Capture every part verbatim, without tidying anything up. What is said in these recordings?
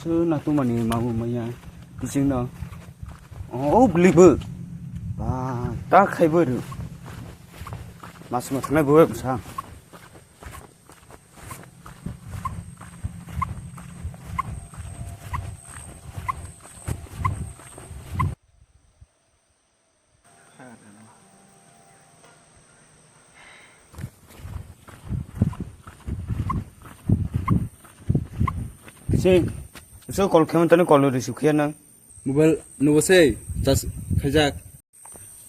Su na tu mani mamu maya. Bising no. Oh, beli bu. Ba, ta khai bu ru. Mas mas na bu sa. Sing, so call khe tani call receive khiya nang. Mobile nubo sei, charge khaijak.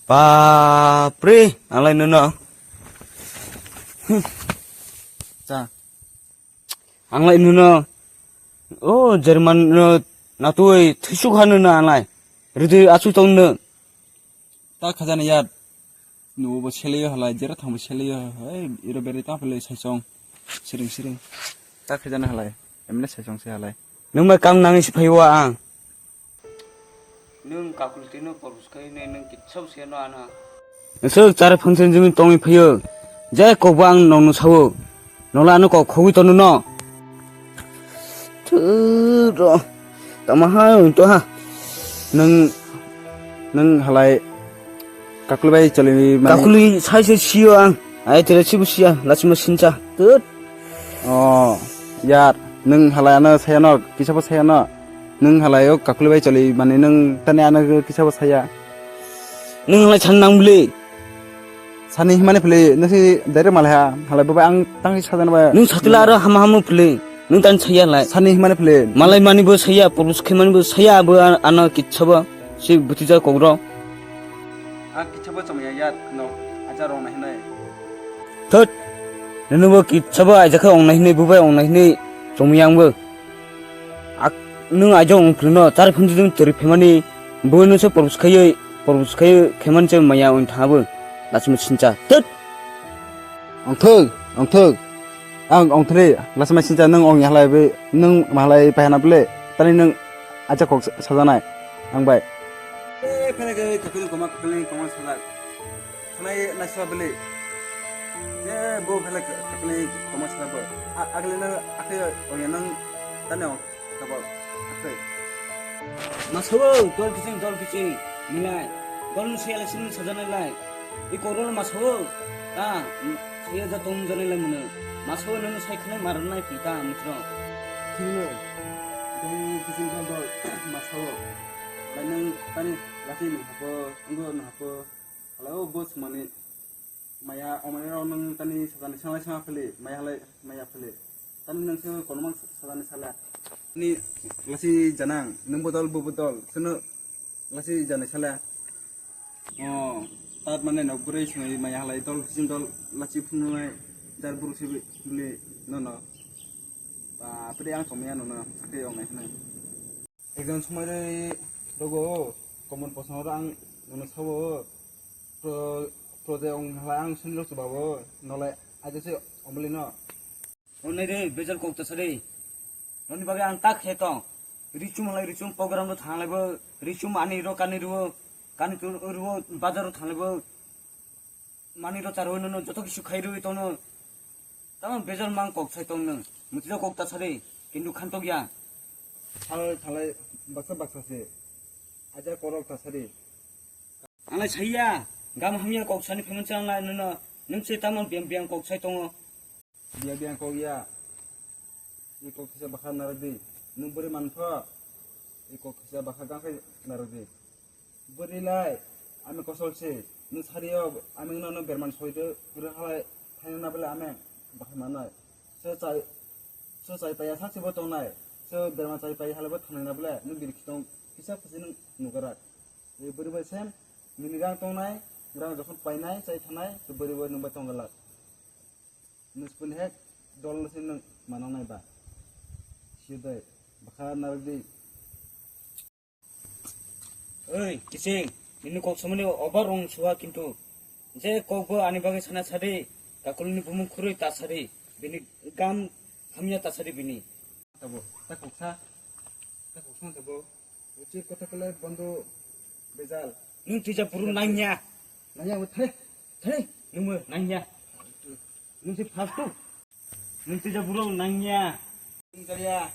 Bapre, ang lai nuno. Cha. Ang lai nuno. O, German no natui thisuk hanu na ang lai. Ridi achu tong no. Ta khajana yat. Nubo seleyo halai, jera thangbo seleyo. Hey, iro beri ta phele saisong. Siring siring. Ta khajana halai. Emne saisong se halai. Nung mai kam nangwi si phaiwa ang. Nwng kakul tino porbus khai ne nwng kitsau se no ana. Nwswk chari phangsen jimi tongwi phaiyo. Je kokbo ang nokno sawo. Nola ano kok khogwi tono no. Thu ro. Tama ha to ha. Nwng nwng halai kakul bai chali mani. Kakuli sai se siyo ang. Ai tere sibu siya lachima sincha. Tut. Oh, yar, nwng halai ano saya no, kisa bo saya no. Nwng halai o kakuli bai chali mani nwng tani ano kisa bo saya. Nwng halai san nang bli. Sani himani phili, nwsi direct malai ha, halai bo bai ang tang sajana bai. Nwng satila aro hama hamu phili, nwng tani saya lai. Sani himani phili. Malai mani bo saya, purus khemani bo saya, abo an-, ano kitsa bo, si butija kokro. Ang kitsa bo chomya yat, no, aja rong na hinai. Thot, nunu bo kitsa bo aja khe ong na hinai, bo bai ong na hinai, chomya ang bo. Ak-, nwng aja ong phili no, chari phunju nwng teri phemani, bo nwse purus khayoi, purus khayoi, kheman che maya ong tha bo, lachima sincha. Thot. Ong thoi, ong thoi. Ang ong thri, lasa mai sincha nwng ong yahlai bai, nwng mahalai paihana bwle, tani nwng acha kok sa-, sajanai, ang bai. Eh, phela khe, kakuni koma, kakuni koma sajak. Khanai naiswa bwle. Je bo phela khe, kakuni koma sajak bo. A-, agle na, akhe ong ya nwng, tani ong. Tabok, akhoi. Masawo, dol kiching, dol kiching, milai. Dol no siyala sini sajanai lai. I korol masawo, ta, siya ja tong janai lai mano. Masawo nono sai khanai maranai pita, mitro. Sini, dol kiching, dol, dol, masawo. Lai nang tani, lati nang hapo, anggo nang hapo. Hello, boss mani. Maya, omani rok nung tani sajani sanglai sanga phili, maya halai maya phili. Tani nung se kono mang sajani sala. Ni lasi janang, nung bodol, bo bodol, seno lasi janai sala. Oh, tat mane nok bwrwi swnai maya halai dol, kiching dol, lasi phungnai jar buruk se bili, no, no. Ba, pwdai ang chomya no, no, sakhe yong nai hwnai. Exam somoi rwi rogo common posong oro ang nono sabo pro, project ong halai ang sini rok chubabo nolai aja se omli no. Onai de bejar kok ta sari. Noni bagwi ang tak khe tong. Richum halai richum program ro thanglai bo richum ani ro kani ro kani tu ro bazar ro thanglai bo. Mani ro charwi nono joto kisu khai rwi tono. Tamo bejal mang kok sai tong nung. Mutila kok ta sari. Kintu khantok ya. Thalai thalai baksa baksa se. Aja korok ta sari. Alai saiya. Gam hamya kok sani pheman chang lai nono. Nung se tamo biang biang kok sai tongo. Biang biang kok ya. I kok kisa bakha narwk di. Nung bwrwi man pho. I kok kisa bakha gang khai narwk di. Bwrwi lai, ami kosol se. Nung sari o, ami no no berman soi de, bwrwi halai thaino na bwle ami bakha manai. So chai, so chai paya sak se bo tongnai. So berman chai paya halai bo thanai na bwle, nung bini khitong kisa khusi nung nugarak. E bwrwi bai sem, nini rang tongnai, rang jokhon painai, chai thanai, so bwrwi bai nung bai tonggalak. Nung spoon hek dol no se nung manang nai ba. Sidai, bakha narwk di. Oi, kiching, nini kok somani obar rong suha kintu. Je kok bo ani bagwi sana sadi, kakulni bumung khurui ta sadi, bini gam hamya ta sadi bini. Tabo, ta kok sa, ta kok sa tabo. Uchi kotha kale bondo bejal. Nung tija buru nangya. Nangya mo thai, thai. Nung mo nangya. Nung si fastu. Nung tija buru nangya. Nung tija.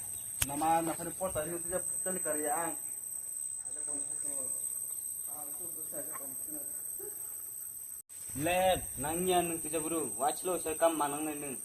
Mama, naphani pota ni tija putani kari ang. Lep, nangya nung tija buru, wachlo sai kam manang nai nung.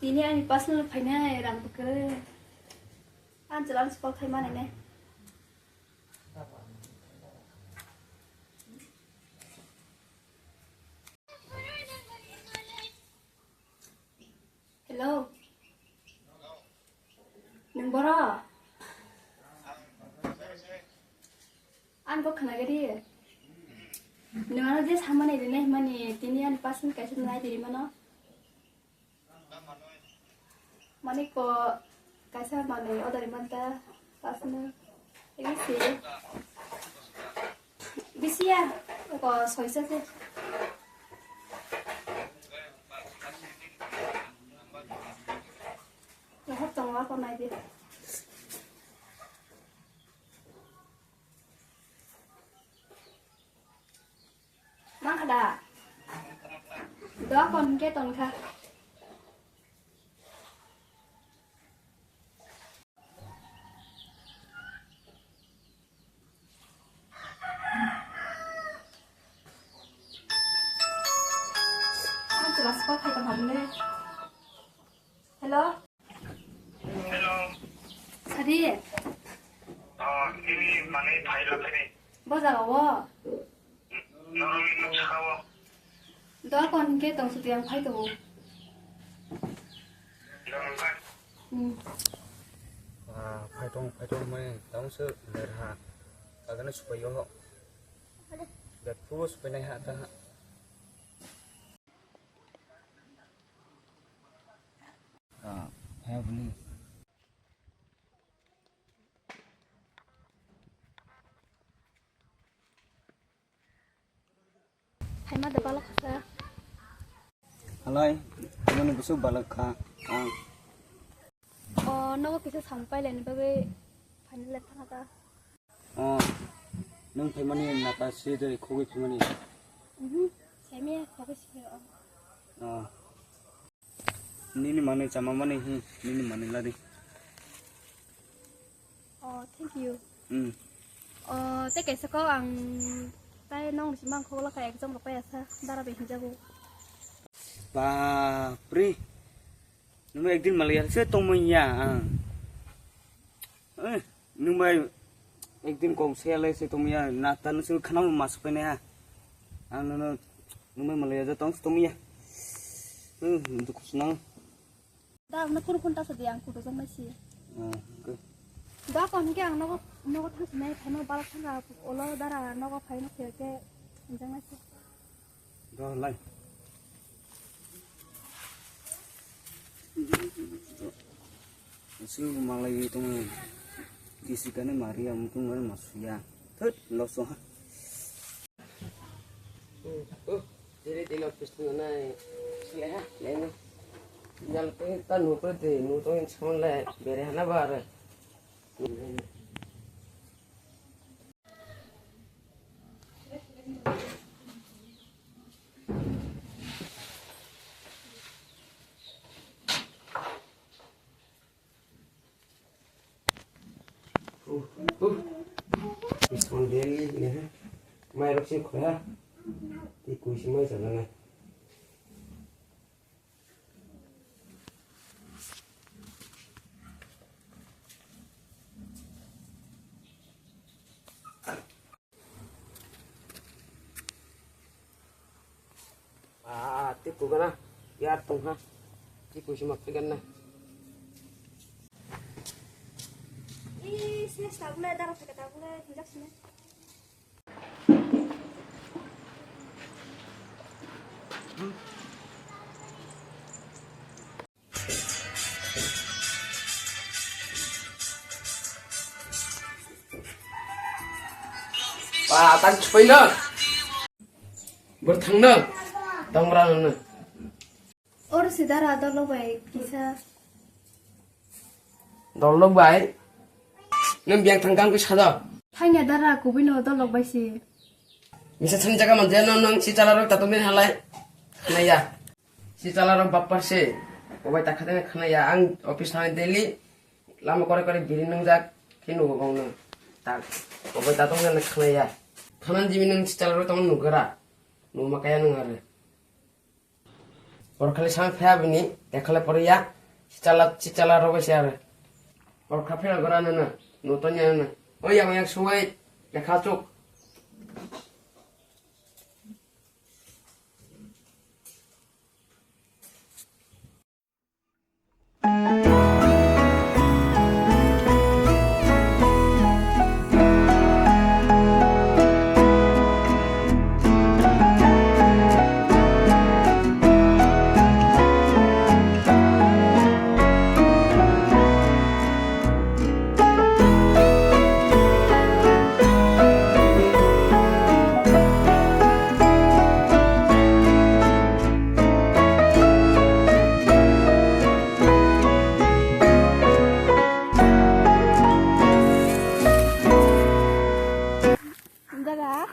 Tini ani personal phainai rang bwkhe. Ang chwla ang spot khai manai nai. Hello. Nwng boro? Ang kok khna gari. Nwng ano je samani rinai himani tini ani personal kaisa nai di rimano. Mani ko kaisa manwi order rimanta, pasna. Ini sih. Bisi ya, ko soisa sih. Lahap tong apa mai dia. Mang kada. Doa kon ke ton kha. Ang jelas kok hai tong hamne. Hello. Hello. Sadi. Oh, ini mane thai la thai ni. Bo jaga wo. Norok ni nuk saka wo. Doa kon ke tong suti ang phai tongo. Norok kai. Hmm. Ah, phai tong, phai tong mane tong se ler ha. Agana supai yo. Gat phu supai nai ha ta ha. Ah, phai bini. Phaima de balok kha. Halai, phaimani busu balok kha. Ah. O, nogo kisa sampai leni bagwi phaina le thangata. O, nwng phaimani nata swi de khogwi phaimani. Mhm. Semi khogwi swi o. O. Nini manwi chama mani hi, nini manwi ladi. Oh, thank you. Hmm. Oh, tei kaisa kok ang tai nong si mang khogla kha exam rok pai asa dara bai hinjago. Bapre. Nungbai ekdin malaya se tongmani ya. Eh, nungbai ekdin kok se lai se tongmani ya. Na tan se khana mas pai na ya. Ang nono nungbai malaya ja tong se tongmani ya. Eh, dukhu sunang. Da, na kun kun ta sa di ang kudo jong mai si. Da kon ke ang nogo, nogo thang sinai phano balak thang ka ulo dara nogo phai no khe ke jang nai. Do lai. Su malai tong kisi kane mari am tong masuya. Thut loso ha. Jere tilo pisna nai. Sele ha, leno. Jal te ta nu pe te, nu to in samon le, bere hana bare. Uh, uh. Iskon deli ne ha. Mai rok si khoya. Ti kui si mai sa na. Ah, tipu gana, ya tong ha. Tipu sima pegan na. Ih, sini sabun ada rasa kata gue, tidak sini. Ba, tang chupoi na. Bor thang na. Tang ra na. Or si dara dolo bai kisa. Dolo bai. Nang biang thang kang kisa da. Thangya dara kubui no dolo bai si. Misa thang jaga man jeno nang si chala rok tatung din halai. Naya. Si chala rok bapar se, obai ta khatene khna ya, ang office thani daily, lama kore kore biri nungjak, khe nugo bong nung. Tak, obai ta tong nang khna ya. Khanan jimi nung si chala rok tong nugra, numa kaya nung are. Por khali sang phaya bini, ekhale pore ya, si chala, si chala rok bai se are. Por kha phela gora nana, nuto nya nana. Oi yang yang suwai, lekha chuk. Dara,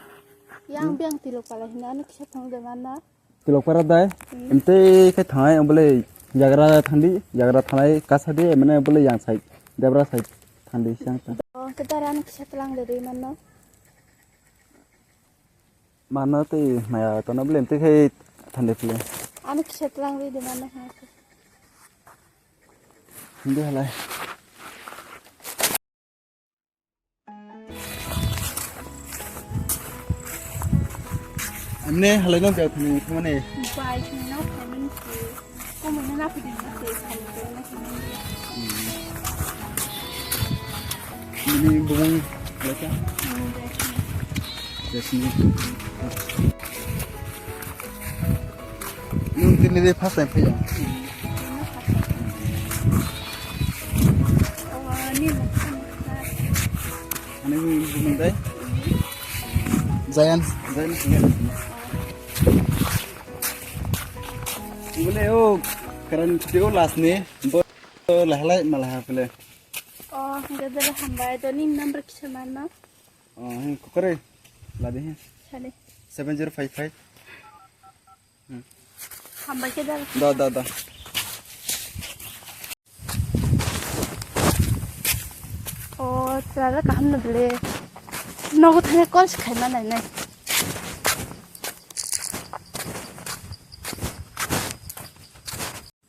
yang biang tilok pala hina, ano kisa thang de mana? Tilok para dai. Hmm. Emte khe thangnai, ang bole yagra thangdi, yagra thangnai kasa di, mane bole yang side, debra side thangdi, siang thang. Oh, ke dara ano kisa tlang de dei manno. Mano tei maya tono bole emte khe thangdi phle. Ano kisa tlang de dei manno ha. Hindi halai. Amne halai no biak thani thumane. Bai thani no thani si. Komo no na pidi no se thani no thani. Ini bumung leka. Jasmine. Nwng tini de first time phaiya? Ani bumung dai? Zayan, Zayan sini. Bole o karan teo last ni bo lahalai malaha pele. Oh, hingke dere hambai do nim number kisa manno. Oh, hing kokore ladi he. Sale. Seven zero five five. Hambai khe da. Da, da, da. O, chwla kaham no bele. Nogo thangwi call se khaima nai nai.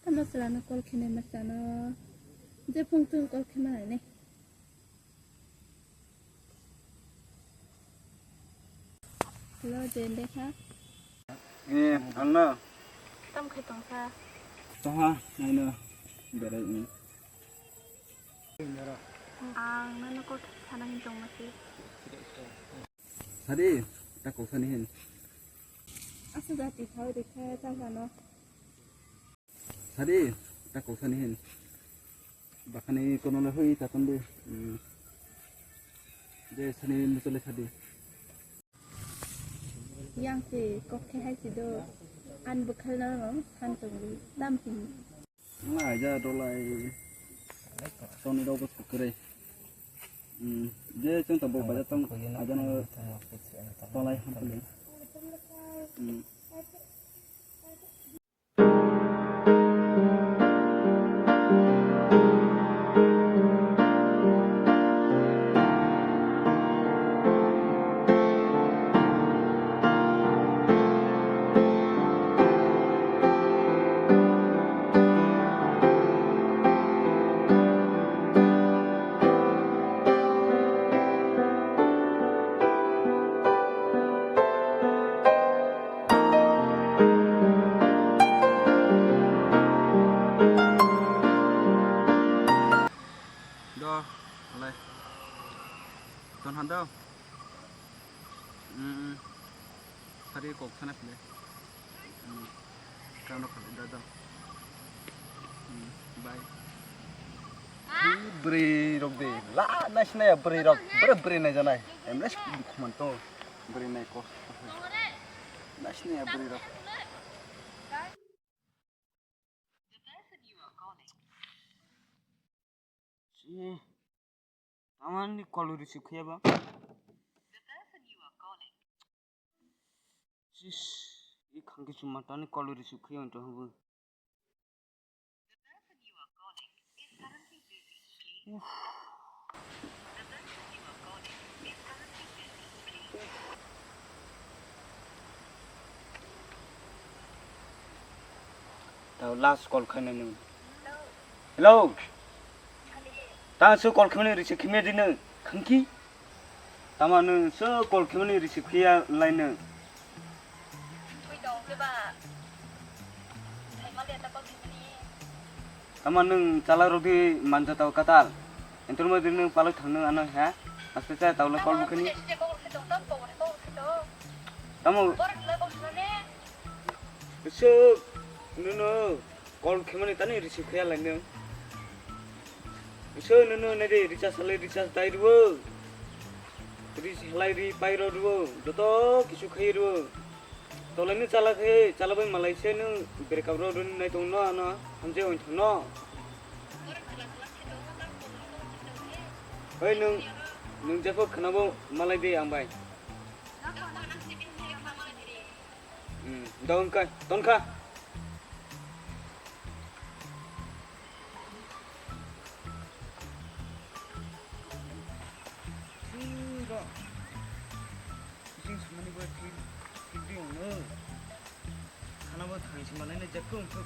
Tamo chwla no call khe nai ma chwla no. Je phone tong call khaima nai nai. Hello, Jendekha. Eh, ano? Tam khai tongkha. Tongha, ano, berai ni. Ang nono kok sana hin tongma se. Sadi, ta kok sani hin. Asa jati thao de khe ta jano. Sadi, ta kok sani hin. Bakhani kono le hui ta ton de. Hmm. Je sani muchole sadi. Yang se kok khe hai si do. An bwkhal na no san tong li tam pin. Wngla aja dolai. Toni rok bo kwrwi. Hmm, je chwng tabuk baja tong, aja no tolai hampli. Hmm. Do, alai. Ton han do. Mm, mm. Sari kok sana pile. Mm. Kano pale da do. Mm, bye. Bwrwi rok de. La, nai sinai ya bwrwi rok. Bwrwi, bwrwi nai janai. Emre sik dukhu man to. Bwrwi nai ko. Nai sinai ya bwrwi rok. Tamani call receive khe ba? Sis, i khangki chuma tani call receive khe on to habo. Uff. Tao last call khainai nwng. Hello. Tang so call khaimani receive khaimya di nwng. Khangki. Tama nwng so call khaimani receive khaiya lai nwng. Tama nwng chala rok di manja tao katal. Entor mo di nwng palak thang nwng ano ha. Aste cha tao la call bukhani. Tamo. Isuk, nono call khaimani tani receive khaiya lai nwng. Isuk, nono nede recharge halai recharge dai rwo. Recharge halai ri pai rwo, joto kisu khai rwo. Tolai nwng chala khe, chala bai malai se nwng breakup rwo rwni nai tong no ano, hamjai oin thang no. Oi nwng, nwng jepho khwnabo malai de ang bai. Hmm, dong kai, ton kha. Sing samani bo thik, thik di ongno. Khana bo thang si malai na jakku ongkhu.